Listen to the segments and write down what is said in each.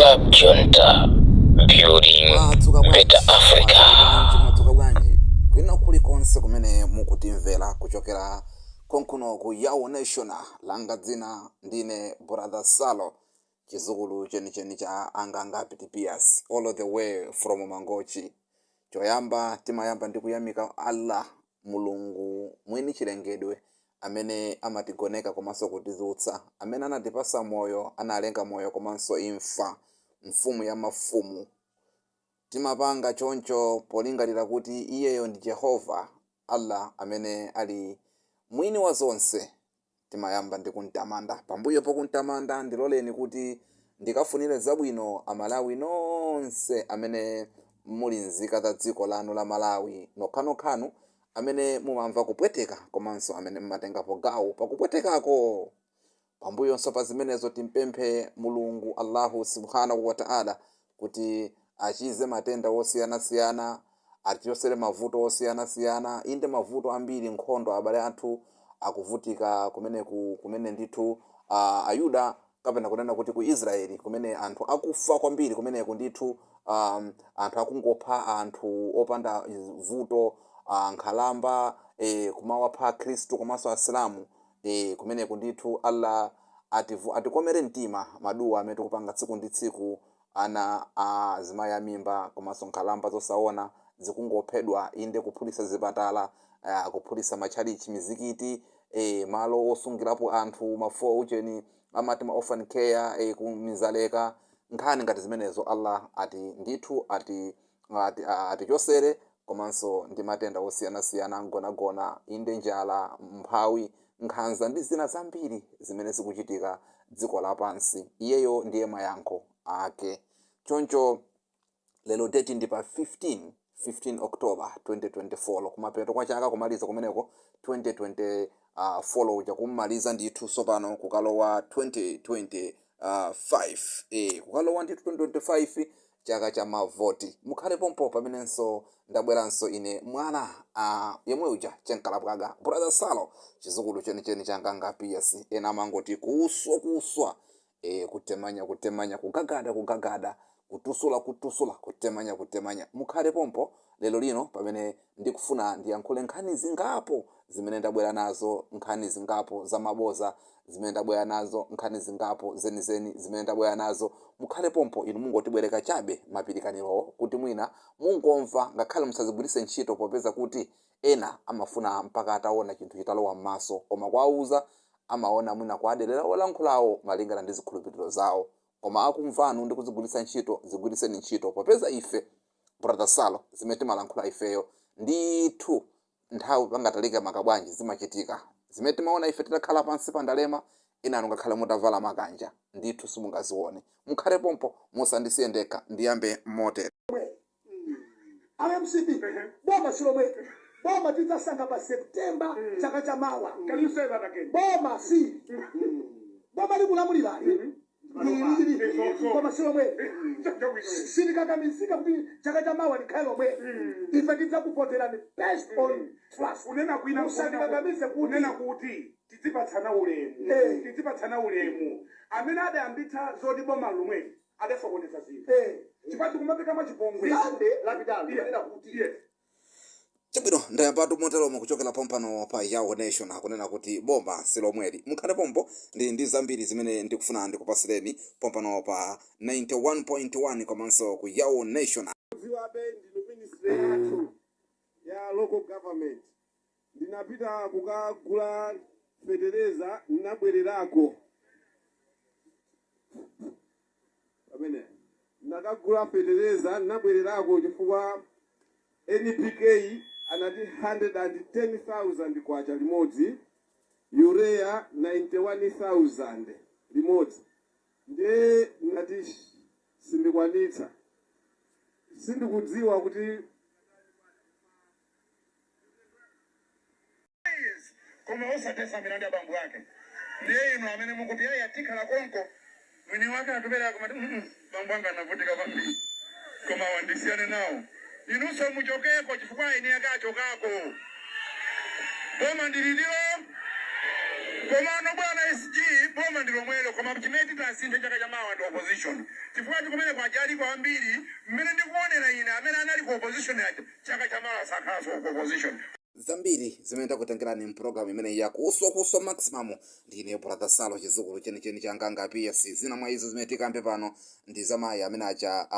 Club Junta, building Mwadzuka bwanji? Better Africa. Mwadzuka bwanji? Mwadzuka bwanji kwina kulikonse kumene mukutimvera kuchokera konkuno ku Yao National? Langa dzina ndine Brother Salo, chizukulu chenicheni cha Anganga Pitipias, all the way from Mangochi. Choyamba timayamba ndi kuyamika Allah, Mulungu mwini chilengedwe, amene amatigoneka komanso kutidzutsa, amene anatipasa moyo, analenga moyo komanso imfa, mfumu ya mafumu. Timapanga choncho polingalira kuti iyeyo ndi Jehova Allah amene ali mwini wa zonse. Timayamba ndi kumtamanda. Pambuyo pokumtamanda, ndiloleni kuti ndikafunire zabwino Amalawi nonse amene muli nzika za dziko lanu la Malawi, nokhanokhannu amene mumamva kupweteka komanso amene mumatengapo gawo pakupwetekako. Pambuyonso pa zimenezo, timpemphe Mulungu Allahu Subhanahu wa Ta'ala kuti achize matenda osiyanasiyana, atichosere mavuto osiyanasiyana. Inde, mavuto ambiri, nkhondo, abale athu akuvutika kumeneku, kumene ndithu Ayuda, kapena kunena kuti ku Israeli, kumene anthu akufa kwambiri kumeneku ndithu. Anthu akungopha anthu opanda vuto, nkhalamba, kumawapha Akhristu komanso Asilamu kumeneku ndithu. Allah atikomere mtima. Maduwa amene tikupanga tsiku ndi tsiku, ana a azimayi amimba komanso nkhalamba zosaona zikungophedwa. Inde, kuphulitsa zipatala, kuphulitsa matchalichi, mizikiti, malo osungirapo anthu, mafo ucheni amati ma orphan care, ku mizaleka, nkhani ngati zimenezo. Allah ati ndithu atichosere komanso ndi matenda osiyanasiyana, mgonagona, inde, njala, mphawi, nkhanza ndi zina zambiri zimene zikuchitika dziko lapansi. Iyeyo ndiye mayankho ake. Choncho lero date ndi pa 15 October 2024, kumapeto kwa chaka, kumaliza kumeneko 2024 uja, kummaliza ndithu sopano, kukalowa 2025, kukalowa ndithu 2025, chaka cha mavoti. Mukhale pompo pamenenso ndabweranso ine mwana yemwe uja chenkalapwaga, Brother Salo, chizukulu chenicheni cha Nganga Ps. Ena amangoti kuswa kuswa, kutemanya kutemanya, kugagada kugagada, kutusula kutusula, kutemanya kutemanya. Mukhale pompo lero lino pamene ndikufuna ndiyankhule nkhani zingapo zimene ndabwera nazo, nkhani zingapo zamaboza zimene ndabwera nazo, nkhani zingapo zenizeni zimene ndabwera nazo. Mukhale pompo. Inu mungotibwereka chabe mapirikanirowo kuti mwina mungomva, ngakhale musazigwiritse ntchito, popeza kuti ena amafuna mpaka ataona chinthu chitalowa m'maso. Koma kuwauza amaona mwina kuaderera olankhulawo malingana ndi zikhulupiriro zawo. Koma akumvanu ndi kuzigwiritsa ntchito, zigwiritseni ntchito, popeza ife Brother Salo zimene timalankhula ifeyo ndithu, nthawi pangatalike makabwanji, zimachitika. Zimene timaona ife titakhala pansi pa ndalema, inanu ngakhale mutavala makanja ndithu simungazione. Mukhale pompo, musandisiye ndekha. Ndiyambe motere. MCP, boma silomwe, boma tidzasankha pa September chaka cha mawa. Can you say that again? Boma si boma likulamulirali lili, koma silomwe. Sitikakamizika kuti chaka cha mawa likhale lomwe. Ife tidzakuvoterani based on trust. Kunena kwina, Musatikakamize kuti kunena kuti tidzipatsana ulemu. Tidzipatsana ulemu. Amene adayambitsa zoti boma lomweli adasokoneza zinthu, chifukwa tikumapeka mwachipongwe. Sande lapitalo limanena kuti Chabwino, ndayambatu moteromo kuchokera pompano pa Yao Nation, akunena kuti boma silomweli. Mukhale pompo, ndi zambiri zimene ndikufuna ndikupasireni pompano pa 91.1 komanso ku Yao Nation. Dziwabe ndinu ministry yathu ya local government. Ndinapita kukagula fetereza, nabwererako. Pamene nakagula fetereza, nabwererako chifukwa NPK anati 110,000 kwacha limodzi, urea 91,000 limodzi. Ndiye nati sindikwanitsa, sindikudziwa kuti Koma osathetsa milandu ya bambo ake. Ndiye inu amene mukuti ayi, tikhala konko, mwini wake atupere akumati, bambo anga anavutika kwambiri, koma wandisiyane nawo." Inunso muchokeko, chifukwa eni ake achokako. Boma ndilitiro. Komano bwana SG. Boma ndi lomwelo, koma chimene titasinthe chaka chamawa ndi opposition, chifukwa kumene kwajaliko ambiri mmene ndikuonera ine, amene anali ku opposition aja, chaka chamawa sakhalanso ku opposition. Zambiri zimene takutengerani mpulogalamu imene yakuswa kuswa maximum. Ndine Brother Salo, chizukulu chenicheni cha Nganga PS. Zina mwa izo zimene tikambe pano ndi za mayi amene aja,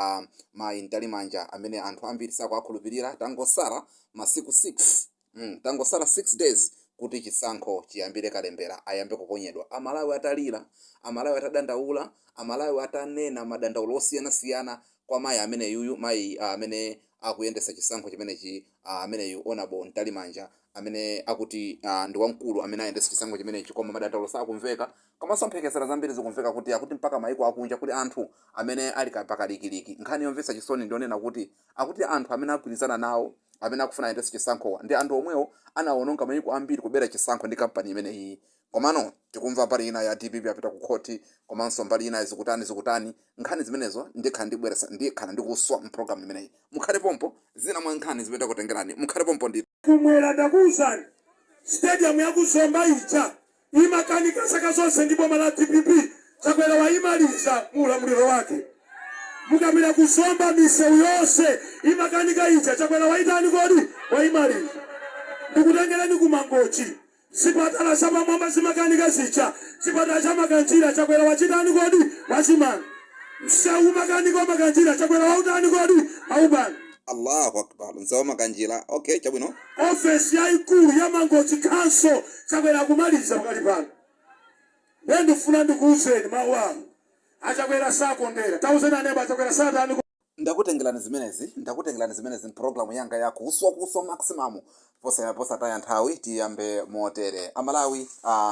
mayi Mtalimanja, amene anthu ambiri sakuakhulupirira. Tangosala masiku 6, tangosala 6 days kuti chisankho chiyambire, kalembera ayambe kuponyedwa. Amalawi atalira, Amalawi atadandaula, Amalawi atanena madandaulo osiyanasiyana kwa mayi amene yuyu, mayi amene akuyendesa chisankho chimenechi, ameneyu Honorable Mtalimanja, amene akuti ndi wamkulu amene ayendesa chisankho chimenechi, koma madandaulo sakumveka. Komanso mphekesera zambiri zikumveka kuti akuti mpaka maiko akunja kuti anthu amene ali pakalikiliki. Nkhani yomvetsa chisoni ndionena kuti akuti anthu amene agwirizana nawo, amene akufuna ayendese chisankhowa, ndi anthu omwewo anawononga maiko ambiri kubera chisankho ndi kampani imeneyi. Komano tikumva mbali ina ya DPP apita ku khoti, komanso mbali ina zikutani zikutani. Nkhani zimenezo ndikhala ndibweresa, ndikhala ndikuswa mpulogalamu imeneyi. Mukhale pompo. Zina mwa nkhani zimene takutengerani, mukhale pompo ndi Kumwera ndakuwuzani, stadium yakuzomba ija imakanika zaka zonse ndi boma la DPP. Chakwera wayimaliza mu ulamuliro wake. Mukapita kuzomba, misewu yonse imakanika ija, Chakwera waitani kodi? Wayimaliza. Ndikutengereni ku Mangochi, zipatala zapamwamba zimakanika zija, chipatala cha Makanjira, Chakwera wachitani kodi? Wachimanga. Msewu makanika wa Makanjira, Chakwera wautani kodi? Aupanga. Allahu akbar! Msewu Makanjira, okay, chabwino. Ofesi yayikulu ya Mangochi Council, Chakwera akumaliza pakali pano. Ndiye ndifuna ndikuwuzeni mawu awo, aChakwera sakondera. Tauzeni aneba, aChakwera satani? Ndakutengerani zimenezi, ndakutengerani zimenezi mpulogalamu yanga ya kuswa kuswa maximum. Posataya nthawi, tiyambe motere. Amalawi,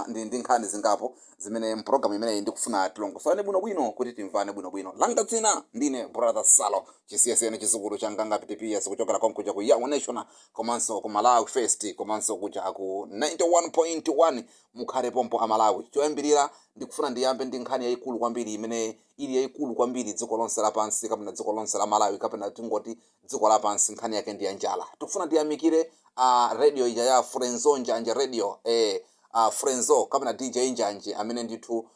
ndi nkhani zingapo zimene mpulogalamu imeneyi ndikufuna tilongosolane bwinobwino kuti timvane bwinobwino. Langa dzina ndine Brother Salo, chisiyesiyene, chizukulu cha Nganga PTPS, kuchokera konkuja ku Yawo National, komanso ku Malawi First, komanso kuja ku 91.1. Mukhale pompo, Amalawi. Choyambirira, ndikufuna ndiyambe ndi nkhani yayikulu kwambiri imene ili yayikulu kwambiri dziko lonse lapansi, kapena dziko lonse la Malawi, kapena tingoti dziko lapansi. Nkhani yake ndi ya njala. Tikufuna tiyamikire radio ija ya Frenzo Njanje Radio, Frenzo kapena DJ Njanje, amene ndithu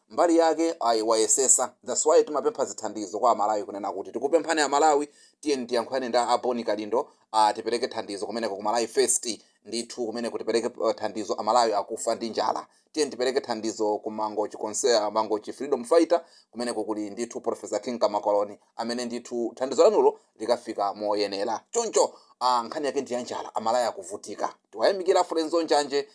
mbali yake ayi wayesesa. That's why timapempha zithandizo kwa Amalawi, kunena kuti tikupemphani Amalawi, tiyeni tiyankhulane ndi Aboni Kalindo, tipereke thandizo kumeneko ku Malawi First. Ndithu kumeneko tipereke thandizo, Amalawi akufa ndi njala. Tiyeni tipereke thandizo ku Mangochi Concert, Mangochi Freedom Fighter, kumeneko kuli ndithu Professor King Kamakoloni, amene ndithu thandizo lanulo likafika moyenera. Choncho nkhani yake ndi ya njala, Amalawi akuvutika. Tiwayamikira Frenzo Njanje,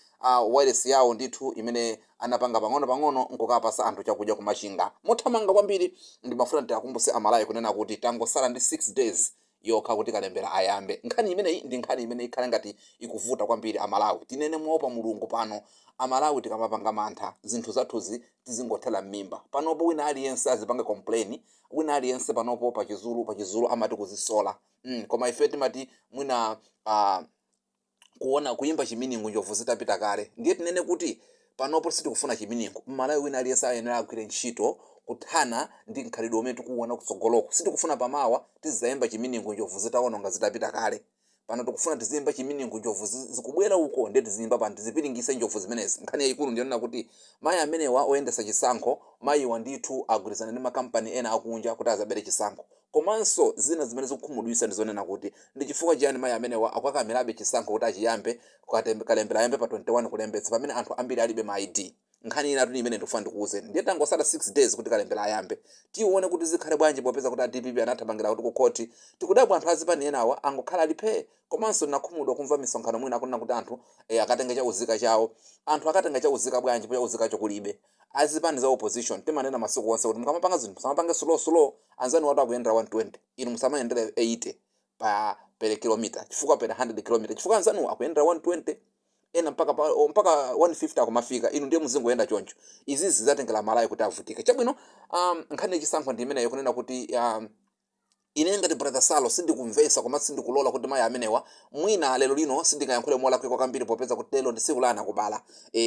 wireless yawo ndithu imene anapanga pang'ono pang'ono nkukapasa anthu chakudya kumachinga. Mothamanga kwambiri, ndimafuna tiakumbuse Amalawi kunena kuti tangosala ndi 6 days yokha kuti kalembera ayambe. Nkhani imeneyi ndi nkhani imene ikhale ngati ikuvuta kwambiri. Amalawi, tinene moopa Mulungu pano. Amalawi, tikamapanga mantha, zinthu zathuzi tizingothera m'mimba. Panopo wina aliyense azipange complain, wina aliyense panopo pachizulu amati kuzisola, koma ife timati mwina kuona kuyimba chiminingu njovu zitapita kale. Ndiye tinene kuti panopo sitikufuna chiminingu. Mmalawi wina aliyense ayenera agwire ntchito kuthana ndi mkhalidwe umene tikuwona kutsogoloko. Sitikufuna pamawa tizayimba chiminingu njovu zitawononga, zitapita kale. Pano tikufuna tiziyimba chiminingu njovu zikubwera uko, ndiye tiziyimba pano, tizipiringise njovu zimenezi. Nkhani yayikulu ndiyonena kuti mayi amenewa oyendesa chisankho, mayiwa ndithu agwirizana ndi makampani ena akunja kuti azabere chisankho. Komanso zina zimene zikukhumudwitsa ndi zonena kuti ndi chifukwa chiyani mayi amenewa akukakamirabe chisankho kuti achiyambe, kalembera ayambe pa 21 kulembetsa, pamene anthu ambiri alibe ma ID? Nkhani ina tuni imene ndikufuna ndikuwuzeni. Ndiye tangosala 6 days kuti kalembera ayambe. Tione kuti zikhale bwanji, popeza kuti a DPP anathamangira kuti ku khoti. Tikudabwa anthu azipani enawa angokhala ali phee. Komanso ndinakhumudwa kumva misonkhano mwina akunena kuti anthu akatenge chauzika chawo. Anthu akatenga chauzika bwanji po chauzikacho kulibe? Azipani za opposition, timanena masiku onse kuti mukamapanga zinthu musamapange slow slow. Anzanu watu akuyendera 120, inu musamayendere 80 pa per kilometer, chifukwa per 100 kilometer, chifukwa anzanu akuyendera 120, ena mpaka 150 akumafika, inu ndiye muzingoyenda choncho. Izi zidzatengera Malawi kuti avutike. Chabwino, nkhani yachisankho ndi imeneyo, kunena kuti ine ngati Brother Salo sindikumvesa koma sindikulola kuti mayi amenewa, mwina lero lino sindingayankhule molakwika kwambiri, popeza kuti lero ndi tsiku la anakubala.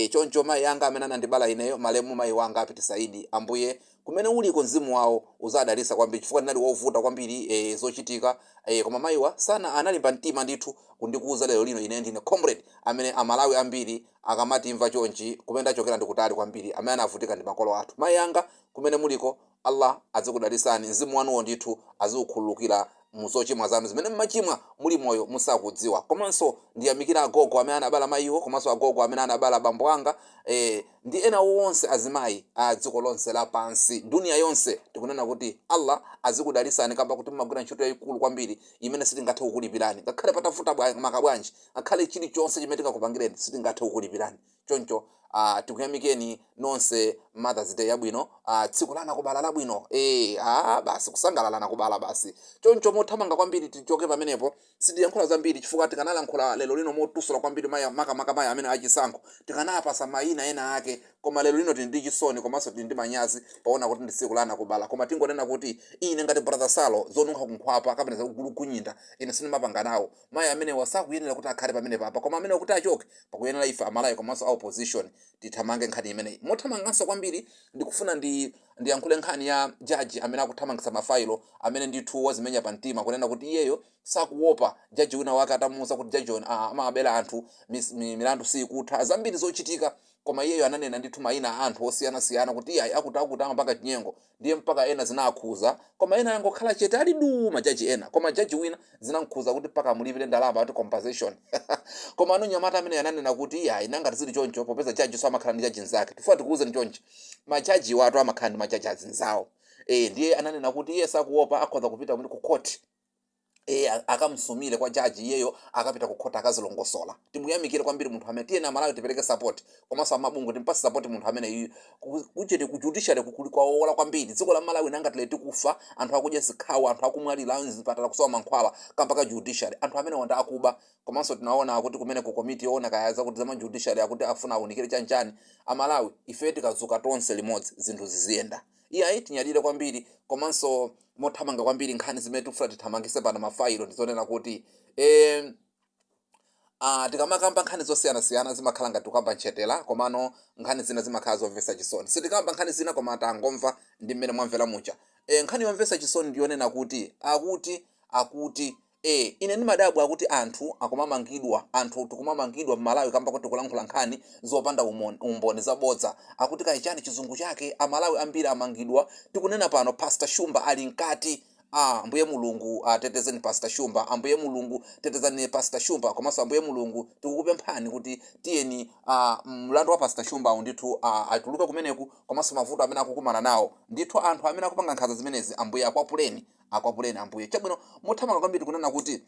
Choncho mayi anga amene anandibala ineyo, malemu mayi wanga Apiti Saidi, Ambuye Kumene uliko, mzimu wawo uzadalitsa kwambiri, chifukwa ndinali wovuta kwambiri zochitika koma mayiwa sana analimba mtima ndithu kundikuuza lero lino ine ndine comrade amene Amalawi ambiri akamatimva chonchi. Kumene ndachokera ndikutali kwambiri, amene anavutika ndi makolo athu. Mayi anga, kumene muliko, Allah azikudalitsani, mzimu wanuwo ndithu azikukhululukira muzochimwa zanu zimene mmachimwa muli moyo musakudziwa. Komanso ndiyamikira agogo amene anabala mayiwo, komanso agogo amene anabala bambo anga ndi ena wonse azimayi a dziko lonse lapansi, dunia yonse. Tikunena kuti Allah azikudalitsani kamba kuti mumagwira ntchito yayikulu kwambiri imene sitingathe kukulipirani, ngakhale patavuta maka bwanji, ngakhale chilichonse chimene tingakupangireni sitingathe kukulipirani. Choncho tikuyamikeni nonse. Mothers Day yabwino, tsiku la anakubala labwino. Basi kusangalala nakubala basi. Choncho mothamanga kwambiri tichoke pamenepo, sitiyankhula zambiri chifukwa tikanalankhula lero lino motusula kwambiri maya makamaka mayi amene achisankho tikanapasa mayina ena ake, koma lero lino tili ndi chisoni komanso tili ndi manyazi paona kuti ndi tsiku la anakubala. Koma tingonena kuti ine ngati Brother Salo, zonunkha kunkhwapa kapena zakugulugunyinda ine sindimapanga nawo. Mayi amene wasakuyenera kuti akhale pamene papa, koma amene kuti achoke pakuyenera ife Amalawi komanso a opposition tithamange nkhani imeneyi mothamanganso kwambiri. Ndikufuna ndiyankhule nkhani ya jaji amene akuthamangitsa mafailo, amene ndithu wazimenya pa mtima kunena kuti iyeyo sakuopa jaji wina wake atamuwuza kuti jaji amabera anthu, milandu sikutha, zambiri zochitika. Koma iyeyo ananena ndithu mayina a anthu osiyanasiyana kuti iyayi, akuti akuti amapanga chinyengo, ndiye mpaka ena zinakhuza, koma ena angokhala chete ali du, majaji ena. Koma jaji wina zinamkhuza kuti mpaka amulipire ndalama ati compensation. Koma anu nyamata amene ananena kuti iyayi, nangati zili choncho, popeza jaji so amakhala ndi jaji nzake, tifuna tikuwuzeni chonchi, majaji watu amakhala ndi majaji azinzawo. Ndiye ananena kuti iye sakuopa, akhoza kupita ku court akamsumire kwa jaji, iyeyo akapita ku court akazilongosola. Timuyamikire kwambiri munthu amene. Tiyena Amalawi tipereke support, komanso amabungwe timpase support munthu amene iyu. Kuchete ku judiciary kukuli kwawola kwambiri dziko la Malawi. Nanga tile tikufa, anthu akudya zikhawo, anthu akumwalira mzipatala kusowa mankhwala kamba ka judiciary, anthu amene wanda akuba. Komanso tinaona akuti kumene ku komiti yoona kaya zakuti zama judiciary akuti afuna awunikire chanchani. Amalawi ife tikazuka tonse limodzi zinthu ziziyenda. Iyayi, tinyadire kwambiri. Komanso mothamanga kwambiri, nkhani zimene tikufuna tithamangise pano mafailo ndizonena kuti tikamakamba nkhani zosiyanasiyana zimakhala ngati tikukamba nchetera, komano nkhani zina zimakhala zomvetsa chisoni. Sitikamba nkhani zina, koma tangomva ndi mmene mwamvera muja. Nkhani yomvetsa chisoni ndiyonena kuti akuti ine ndimadabwa akuti anthu akumamangidwa, anthu tikumamangidwa m'Malawi kamba kuti kulankhula nkhani zopanda umboni, zabodza, akuti kayichani chizungu chake. Amalawi ambiri amangidwa. Tikunena pano Pastor Shumba ali mkati. Ah, Ambuye Mulungu atetezeni Pastor Shumba, Ambuye Mulungu tetezani Pastor Shumba. Komanso Ambuye Mulungu tikukupemphani kuti tiyeni mlandu wa Pastor Shumba awu ndithu atuluke kumeneku, komanso mavuto amene akukumana nawo ndithu anthu amene akupanga nkhanza zimenezi, Ambuye akwapuleni, akwapuleni Ambuye. Chabwino, mothamanga kwambiri kunena kuti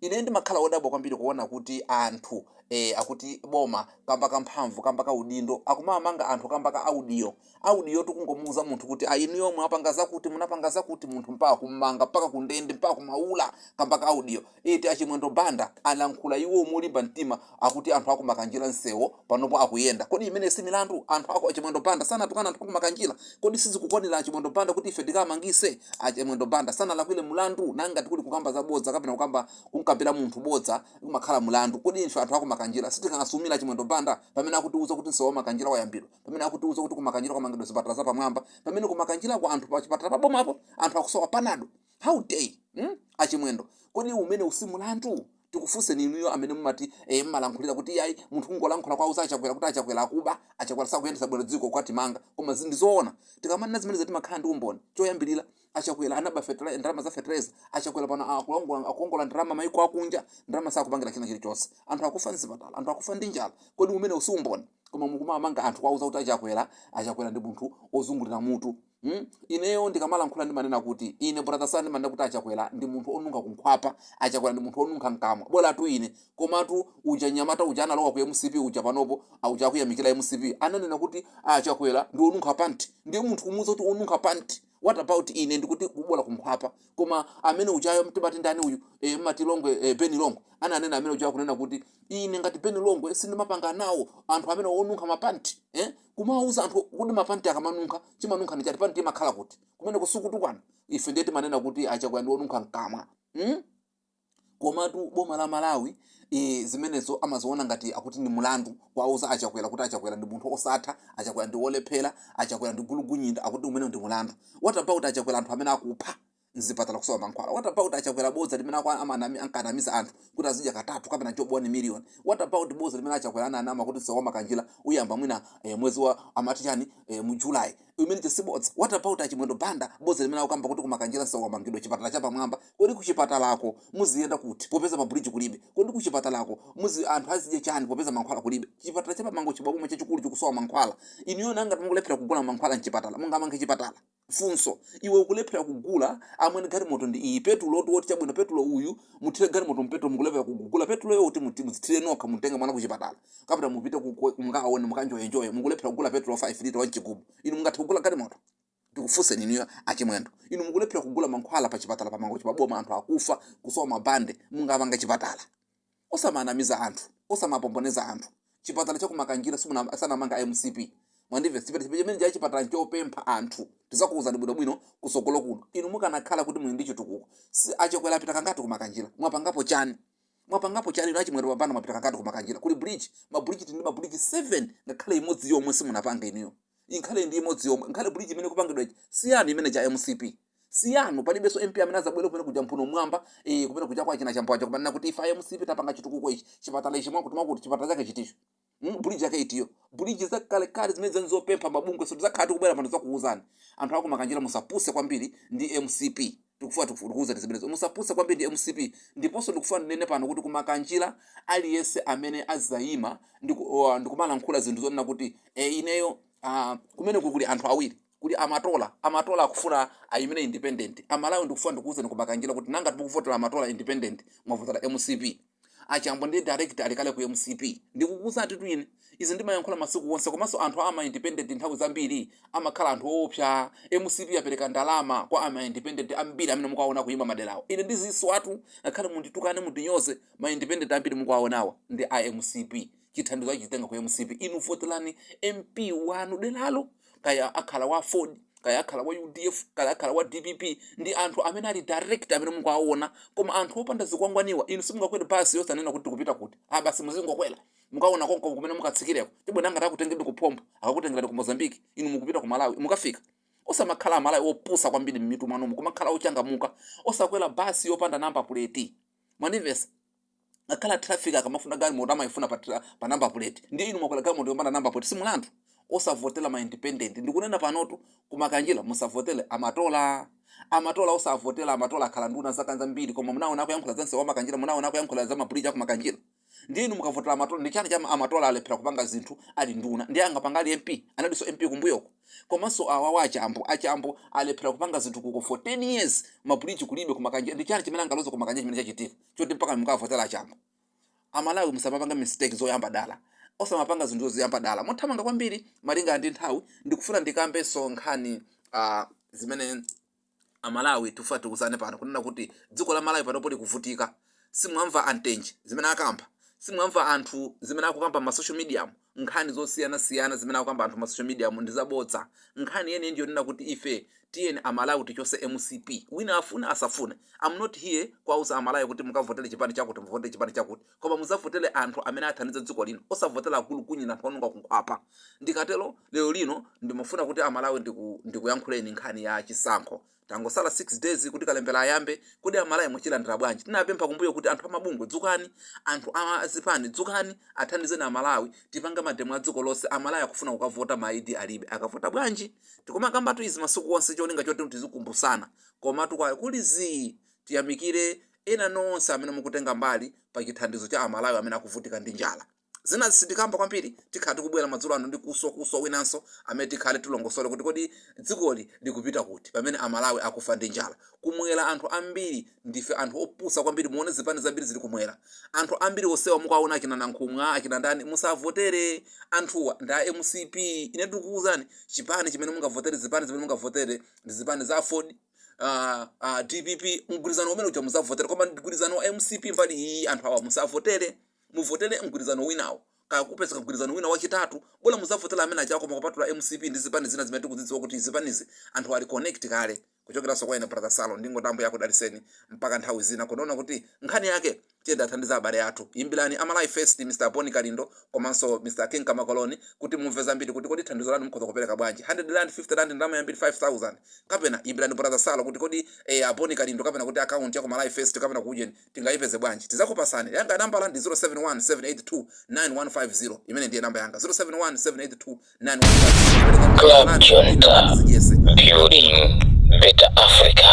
ine ndimakhala wodabwa kwambiri kuona kuti anthu akuti boma kamba ka mphamvu, kamba ka udindo, akumamanga anthu kamba ka audio. Audio tikungomuuza munthu kuti ainu yomwe apanga zakuti, munapanga zakuti, munthu mpaka kummanga, mpaka kundende, mpaka kumaula kamba ka audio iti. Achimwendo Banda alankhula iwo molimba mtima, akuti anthu akumakanjira msewo panopo akuyenda. Kodi imene si milandu? Anthu ako Achimwendo Banda sanatukana anthu akumakanjira? Kodi sizikukwanira Achimwendo Banda kuti ife tikamangise? Achimwendo Banda sanalakwire mulandu. Nanga tikuli kukamba zabodza kapena kukamba kunkambira munthu bodza kumakhala mulandu? Kodi ife anthu akumakanjira sitikanasumira Achimwendo Banda pamene akutiuza kuti msewu wamakanjira wayambidwa, pamene akutiuza kuti kumakanjira kwamangidwa zipatala zapamwamba, pamene kumakanjirako anthu pa chipatala pabomapo anthu akusowa Panado? How dare, Achimwendo? Kodi umene usi mulandu? Tikufunseni inuyo amene mumati mmalankhulira kuti yayi, munthu kungolankhula kwa uza Achakwera kuti Achakwera akuba, Achakwera sakuyendetsa bwino dziko, kukatimanga. Koma ndizoona, tikamanena zimenezi timakhala ndi umboni. Choyambirira, Achakwera anaba ndalama za fertilizer. Achakwera pano akuongola ndalama maiko akunja, ndalama sakupangira china chilichonse, anthu akufa mzipatala, anthu akufa ndi njala. Kodi umene usi umboni? Koma mukumamanga anthu kwauza kuti Achakwera, Achakwera ndi munthu ozungulira mutu. Ineyo ndikamalankhula ndimanena kuti ine Brother Salo ndimanena kuti Achakwera ndi munthu onunkha kunkhwapa, Achakwera ndi munthu onunkha mkamwa, bwelatu ine. Komatu uja nyamata uja analowa ku MCP uja, panopo auja akuyamikira MCP, ananena kuti Achakwera ndi onunkha panti. Ndiye munthu kumuuza kuti onunkha panti, what about ine ndikuti kubola kunkhwapa? Koma amene ujayo timati ndani uyu, mmati Longwe, Beni Longwe, ananena amene ujayo kunena kuti ine ngati Beni Longwe sindimapanga nawo anthu amene onunkha mapanti. Kumawuza anthu kuti mapanti akamanunkha chimanunkha ndi chati? Panti imakhala kuti kumene kusukutukwana. Ife ndiye timanena kuti Achakwera ndi onunkha mkamwa. Komatu boma la Malawi zimenezo amaziona ngati akuti ndi mulandu kwauza Achakwera kuti Achakwera ndi munthu osatha, Achakwera ndi wolephera, Achakwera ndi gulugunyinda, akuti umene ndi mulandu. What about Achakwera anthu amene akupha mzipatala kusowa mankhwala? What about Achakwera bodza limene ankanamiza anthu kuti azidya katatu kapena job 1 million? What about bodza limene Achakwera ananama kuti msewu wa Makanjira uyamba mwina mwezi wa amati chani mu July? Imene sibodza? What about Achimwendo Banda, bodza limene akukamba kuti kuMakanjira msewu wamangidwa, chipatala chapamwamba? Kodi kuchipatalako muziyenda kuti popeza mabridge kulibe? Kodi kuchipatalako muzi anthu azidya chani popeza mankhwala kulibe? Chipatala chapamango chibabomwe chachikulu chikusowa mankhwala. Inuyo nanga mukulephera kugula mankhwala mchipatala, mungamange chipatala? Funso. Iwe ukulephera kugula, amwene, galimoto ndi iyi, petulo woti chabwino, petulo uyu muthire galimoto mpetulo, mukulephera kugula petulo yoti muzithire nokha, mutenge mwana kuchipatala kapita mupite mukaone mukanjoyenjoye, mukulephera kugula petulo 5 lita wamchigubu. Inu mungathe kugula galimoto? Ndikufunseni inuyo Achimwendo, inu mukulephera kugula mankhwala pa chipatala pamango chipaboma, anthu akufa kusowa mabande, mungamanga chipatala? Osamanamiza anthu, osamapomboneza anthu. Chipatala chakuMakanjira sanamanga MCP, mwandimve? Chipatala chimene cha chipatala chopempha anthu, tizakuwuzani bwinobwino kusogolo kuno. Inu mukanakhala kuti muli ndi chitukuko, si Achakwera apita kangati kuMakanjira? Mwapangapo chani? Mwapangapo chani inu Achimwendo Mapanda? Mwapita kangati kuMakanjira? Kuli bridge, mabridge, tili ndi mabridge 7, ngakhale imodzi yomwe simunapanga inuyo, inkhale ndi imodzi yomwe. Ngakhale bridge imene kupangidwa ichi siyanu, imene cha MCP siyanu. Palibenso MP amene azabwere kumene kuja mphuno mwamba kumene kuja kwa china chambo aja kumanena kuti ife a MCP tapanga chitukuko ichi, chipatala ichi, mwakuti mwakuti. Chipatala chake chiticho? Bridge yake itiyo? Bridge zakalekale zimene zani zopempha mabungwe. So tizakhala tikubwera pano zakuwuzani anthu ako Makanjira, musapuse kwambiri ndi MCP. Tikufuna tikuwuzani zimenezo, musapuse kwambiri ndi MCP. Ndiponso ndikufuna ndinene pano kuti kuMakanjira aliyense amene azayima ndikumalankhula zinthu zonena kuti ineyo kumene kuli anthu awiri, kuli Amatola, Amatola akufuna ayimire independent. Amalawi, ndikufuna ndikuwuzani kuMakanjira kuti nanga tikuvotera Amatola independent, mwavotera MCP. Achambo ndi direct alikale ku MCP. Ndikukuwuzani titu, ine izi ndimayankhula masiku onse. Komanso anthu ama independent nthawi zambiri amakhala anthu owopsa. MCP apereka ndalama kwa ama independent ambiri amene mukaona kuyima maderawo. Ine ndiziswatu, ngakhale munditukane, mundinyoze, ma independent ambiri mukuwaonawa ndi a MCP. Chithandizo achitenga ku MCP. Inu voterani MP wanu deralo, kaya akhala wa Ford, kaya akhala wa UDF, kaya akhala wa DPP, ndi anthu amene ali direct amene mukuwaona. Koma anthu opanda zikwangwaniwa, inu simungakwere basi yosanena kuti tikupita kuti. Ah, basi muzingokwera, mukaona konko kumene mukatsikireko. Tibwena ngati akutengeni kuphombo, akakutengerani ku Mozambique, inu mukupita ku Malawi, mukafika? Osamakhala Amalawi opusa kwambiri mmitu mwanumu, kumakhala ochangamuka. Osakwera basi yopanda number plate, mwandimvesa? Akhala traffic akamafuna galimoto amayifuna pa number plate. Ndiye inu mwakwera galimoto yopanda number plate, simulandu. Osavotera ma independent. Ndikunena panotu, kuMakanjira musavotere Amatola. Amatola osavotera. Amatola akhala nduna zaka zambiri, koma munaona akuyankhula za msewu wa Makanjira? Munaona akuyankhula za mabridge akuMakanjira? Ndiye inu mukavotera Amatola, ndi chani cha Amatola alephera kupanga zinthu ali nduna, ndiye angapanga ali MP? Analinso MP kumbuyoko. Komanso awawa Achambo, Achambo alephera kupanga zinthu kuko for 10 years, mabridge kulibe kuMakanjira. Ndi chani chimene angaloze kuMakanjira chimene chachitika choti mpaka mukavotera Achambo? Amalawi, musamapanga mistake zoyamba dala, osamapanga zinthu zoziyamba dala mothamanga kwambiri. Malinga ndi nthawi, ndikufuna ndikambenso nkhani zimene Amalawi tifuna tiuzane pano kunena kuti dziko la Malawi panopo likuvutika. Simwamva Antenje zimene akamba? Simwamva anthu zimene akukamba ma social media? Nkhani zosiyanasiyana zimene akukamba anthu ma social media ndi zabodza. Nkhani yeniyeni ndiyonena kuti ife tiyeni Amalawi tichose MCP, wina afune asafune. I'm not here kuwauza Amalawi kuti mukavotere chipani chakuti, muvotere chipani chakuti, koma muzavotere anthu amene athandiza dziko lino, osavotera akulukunyina, anthu onunga kunkhwapa. Ndikatero, lero lino ndimafuna kuti Amalawi ndikuyankhuleni nkhani ya chisankho. Tangosala 6 days kuti kalembera ayambe. Kodi Amalawi mwachilandira bwanji? Tinapempha kumbuyo kuti anthu amabungwe dzukani, anthu azipani dzukani, athandizeni Amalawi, tipange mademo a dziko lonse. Amalawi akufuna kukavota, ma ID alibe, akavota bwanji? Tikumakambatu izi masiku onse, cholinga choti tizikumbusana. Komatu kwa kuli zii, tiyamikire ena nonse amene mukutenga mbali pa chithandizo cha Amalawi amene akuvutika ndi njala. Zina sitikamba kwambiri, tikhala tikubwera madzulo ano ndi kuswa kuswa winanso amene tikhale tilongosole kuti kodi dzikoli likupita kuti pamene Amalawi akufa ndi njala kumwera. Anthu ambiri ndife anthu opusa kwambiri. Muone zipani zambiri zili kumwera, anthu ambiri osewa mukaona achina Nankhumwa, achina ndani, musavotere anthuwa, ndi a MCP. Ine ndikukuwuzani, chipani chimene mungavotere, zipani zimene mungavotere ndi zipani za Ford, DPP, mgwirizano umene uja muzavotere. Koma mgwirizano wa MCP mbali iyi, anthu awa musavotere. Muvotere mgwirizano winawo, kaya kupezeka mgwirizano wina wachitatu, bola muzavotera amene achako, koma kupatula MCP ndi zipani zina zimene tikuzidziwa kuti zipanizi anthu ali connect kale. Kuchokeranso kwa ine Brother Salo, ndingoti Ambuye akudaliseni mpaka nthawi zina. Kunaona kuti nkhani yake tiyenda thandiza abale athu. Imbirani Amalawi First, Mr Boni Kalindo komanso Mr King Kamakoloni, kuti mumve zambiri kuti kodi thandizo lanu mukhoza kupereka bwanji. 100 rand, 50 rand, ndalama yambiri 5000. Kapena imbirani Brother Salo kuti kodi Aboni Kalindo kapena kuti account yako Malawi First kapena kujeni tingayipeze bwanji? Tizakupasani. Yanga nambala ndi 071 782 9150. Imene ndiye namba yanga, 071 782 9150. Club Junta, Zidyese. Building Better Africa.